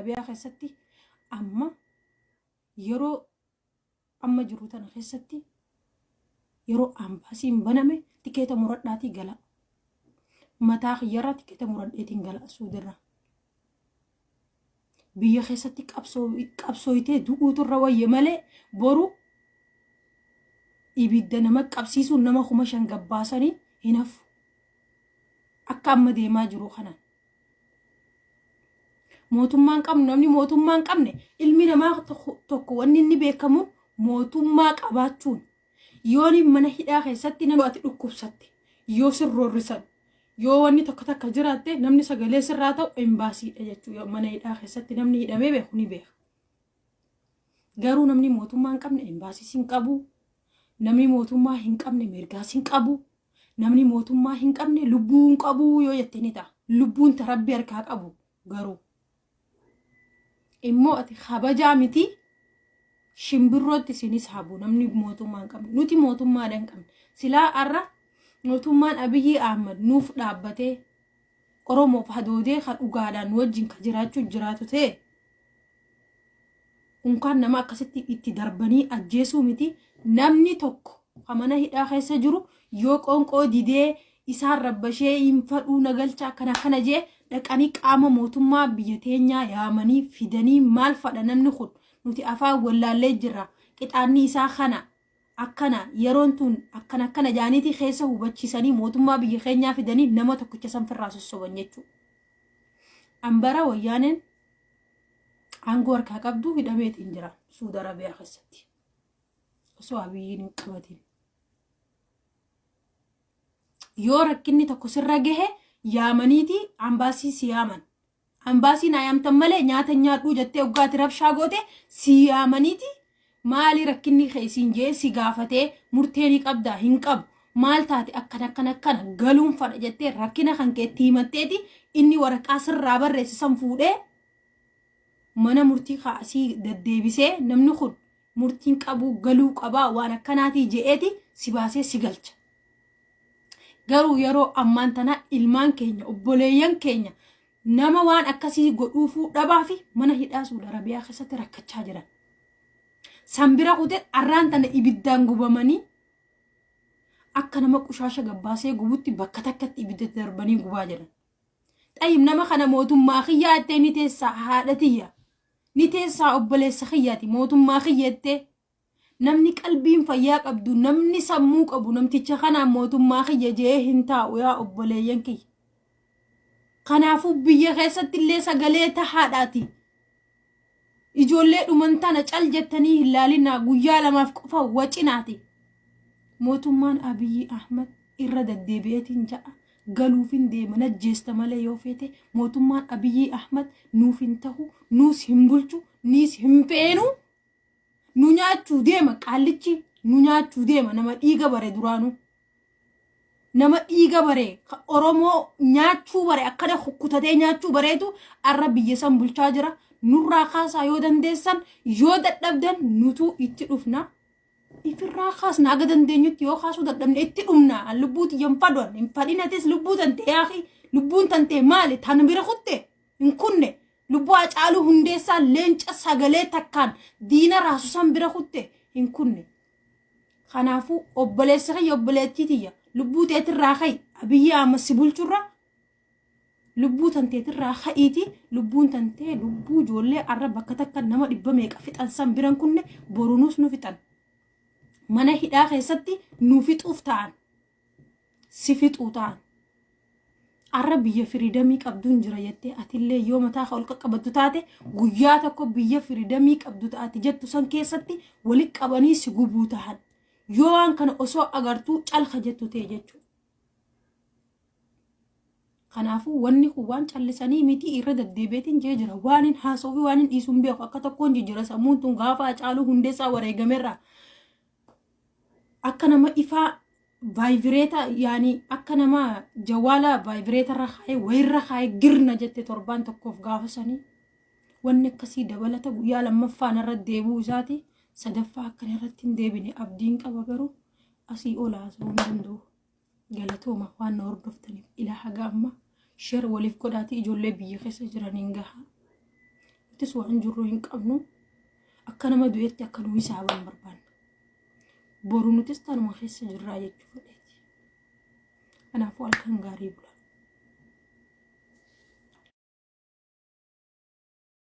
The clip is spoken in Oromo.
Arabiyaa keessatti amma yeroo amma jiru tana keessatti yeroo ambaasiin baname tikeeta muradhaatii gala. Mataa kiyyarraa tikeeta muradheetiin gala Suudirraa. Biyya keessatti qabsooytee du'uutu irra wayya malee boru ibidda nama qabsiisuun nama 5000 gabbaasanii hin hafu. Akka amma deemaa jiru kanaan. Mootummaan qabnu, namni mootummaa hin qabne, ilmi namaa tokko wanni inni beekamu mootummaa qabaachuun. Yooni mana hidhaa keessatti nama ati dhukkubsatte, yoo sirroorrisan, yoo wanni tokko takka jiraatte, namni sagalee sirraa ta'u embaasiidha jechuudha. Mana hidhaa keessatti namni hidhamee beeku ni beeka. Garuu namni mootummaa hin qabne embaasiis hin qabu. Namni mootummaa hin qabne mirgaas hin qabu. Namni mootummaa hin qabne lubbuu hin qabu yoo jette ni ta'a. Lubbuun ta Rabbi harkaa qabu garuu. Immoo ati kabajaa miti, shimbirrootti isinis habu namni mootummaa hin qabne. Nuti mootummaadha hin qabne. Silaa har'a mootummaan Abiyyi Ahmad nuuf dhaabbatee Oromoof hadoodee ka dhugaadhaan nu wajjin ka jiraachuu jiraatu ta'e, unkaan nama akkasitti itti darbanii ajjeesuu miti, namni tokko ka mana hidhaa keessa jiru yoo qoonqoo didee isaan rabbashee hin fadhuu na galchaa akkana akkana jee, dhaqanii qaama mootummaa biyya teenyaa yaamanii fidanii, maal fadha namni kun, nuti afaan wallaallee jirra, qixaanni isaa kana akkana, yeroon tun akkana akkana jaaniitii keessa hubachiisanii mootummaa biyya keenyaa fidanii nama tokkicha san firraa sossoban jechuudha. Ambara Wayyaaneen aangoo harkaa qabdu hidhameetiin jira Suudi Arabiyaa keessatti. Osoo Abiyyiin hin qabatin. Yoo rakkinni tokko sirra gahe, yaamaniiti ambaasii si yaaman. Ambaasii naa yaamtan malee nyaata nyaadhuu jettee oggaati rabshaa goote, si yaamaniiti maali rakkinni kee siin jee si gaafatee, murtee ni qabdaa, hin qabu, maal taate, akkana akkana akkana, galuun fadha jettee rakkina kan kee itti himatteeti, inni waraqaa sirraa barreesse san fuudhee mana murtii kaasii deddeebisee, namni kun murtiin qabuu galuu qabaa waan akkanaatii je'eeti si baasee si galcha. Garuu yeroo ammaan tana ilmaan keenya, obboleeyyan keenya nama waan akkasii godhuufuu dhabaa fi mana hidhaa Suudi Arabiyaa keessatti rakkachaa jiran. San bira kutee arraan tana ibiddaan gubamanii akka nama qushaasha gabbaasee gubutti bakka takkatti ibidda darbanii gubaa jiran. Xayyib, nama kana mootummaa kiyyaa jettee ni teessaa, haadha tiyya? Ni teessaa, obboleessa kiyyaati, mootummaa kiyya jettee? Namni qalbiin fayyaa qabdu, namni sammuu qabu namticha kanaan mootummaa kiyya jee hin taa'u, yaa obboleeyyan kiyya. Kanaafuu biyya keessatti illee sagalee tahaadhaati. Ijoollee dhuman tana cal jettanii hin laalinaa, guyyaa lamaaf qofa wacinaati. Mootummaan Abiyyi Ahmad irra deddeebi'eetiin ja'a, galuufin deema, najjeesta malee yoo feete, mootummaan Abiyyi Ahmad nuuf hin tahu, nuus hin bulchu, niis hin feenu. Nu nyaachuu deema, qaallichi nu nyaachuu deema, nama dhiiga bare duraanuu. Nama dhiiga bare, Oromoo nyaachuu bare, akkana kukkutatee nyaachuu bareetu arra biyya san bulchaa jira. Nurraa kaasaa yoo dandeessan, yoo dadhabdan nutuu itti dhufna. Ifirraa kaasna aga dandeenyutti, yoo kaasuu dadhabne itti dhumna. An lubbuu tiyya hin fadhan, hin fadhinatis lubbuu tante yaaqi, lubbuun tante maali tan bira kutte hin kunne? Lubbuu Hacaaluu Hundeessaa leenca sagalee takkaan diina raasu san bira kutte hin kunne. Kanaafuu obboleessa kiyya, obboleettii tiyya, lubbuu teetirraa ka'i, Abiyyi Ahmad si bulchurra lubbuu tanteetirraa ka'iiti. Lubbuun tantee lubbuu ijoollee arra bakka takka nama dhibba meeqa fixan san biran kunne, borunuus nu fixan. Mana hidhaa keessatti nu fixuuf ta'an, si fixuu ta'an. Arra biyya freedom qabduun jira jettee atillee yoo mataa ol qaqqabattu taate, guyyaa tokko biyya freedom qabdu taate jettu san keessatti walitti qabanii si gubuu tahan. Yoo waan kana osoo agartuu calka jettu ta'e jechuudha. Kanaafuu wanni kun waan callisanii miti, irra deddeebi'eetiin jee jira. Waan hin haasa'uu fi waan hin dhiisuu hin beeku, akka tokkoon jijjiira sammuun tun gaafa Hacaaluu Hundeessaa wareegamerraa akka nama ifaa vibrator, yaani akka nama jawaala vibratorra kaa'ee wayirra kaa'ee girna jette torbaan tokkoof gaafa sanii. Wanni akkasii dabalata guyyaa lammaffaan irra deebi'uu isaati, sadaffaa akkana irratti hin deebine abdiin qaba, garuu asii ol haasa'uu hin danda'u. Galatooma waan na hordoftaniif ilaa haga amma. Share waliif godhaatii ijoollee biyya keessa jiraniin gaha. Asittis waan jirru hin qabnu. Akka nama du'eetti akka nu hisaaban barbaanna. Boru nutis tanuma keessa jirraa jechuu fedheeti. Kanaafuu halkan gaarii bulaa.